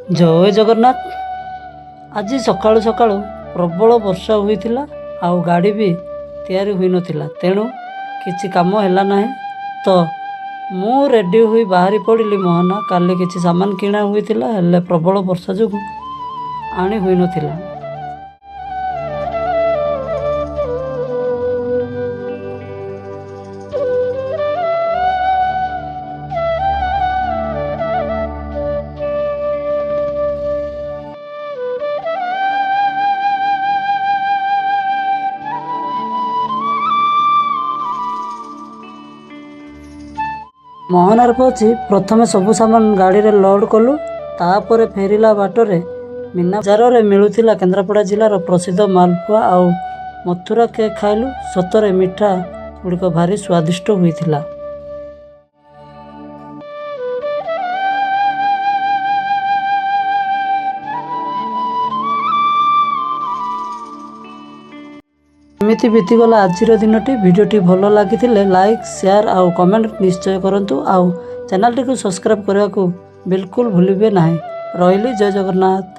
ଜୟ ଜଗନ୍ନାଥ। ଆଜି ସକାଳୁ ସକାଳୁ ପ୍ରବଳ ବର୍ଷା ହୋଇଥିଲା ଆଉ ଗାଡ଼ି ବି ତିଆରି ହୋଇନଥିଲା, ତେଣୁ କିଛି କାମ ହେଲା ନାହିଁ। ତ ମୁଁ ରେଡ଼ି ହୋଇ ବାହାରି ପଡ଼ିଲି ମୋହନା। କାଲି କିଛି ସାମାନ କିଣା ହୋଇଥିଲା, ହେଲେ ପ୍ରବଳ ବର୍ଷା ଯୋଗୁଁ ଆଣି ହୋଇନଥିଲା। ମୋହନାରେ ପହଞ୍ଚି ପ୍ରଥମେ ସବୁ ସାମାନ ଗାଡ଼ିରେ ଲୋଡ଼୍ କଲୁ। ତାପରେ ଫେରିଲା ବାଟରେ ମୀନା ବଜାରରେ ମିଳୁଥିଲା କେନ୍ଦ୍ରାପଡ଼ା ଜିଲ୍ଲାର ପ୍ରସିଦ୍ଧ ମାଲପୁଆ ଆଉ ମଥୁରା କେକ୍ ଖାଇଲୁ। ସତରେ ମିଠା ଗୁଡ଼ିକ ଭାରି ସ୍ୱାଦିଷ୍ଟ ହୋଇଥିଲା। ଏମିତି ବିତିଗଲା ଆଜିର ଦିନଟି। ଭିଡ଼ିଓଟି ଭଲ ଲାଗିଥିଲେ ଲାଇକ୍, ସେୟାର ଆଉ କମେଣ୍ଟ ନିଶ୍ଚୟ କରନ୍ତୁ ଆଉ ଚ୍ୟାନେଲଟିକୁ ସବସ୍କ୍ରାଇବ୍ କରିବାକୁ ବିଲକୁଲ ଭୁଲିବେ ନାହିଁ। ରହିଲି, ଜୟ ଜଗନ୍ନାଥ।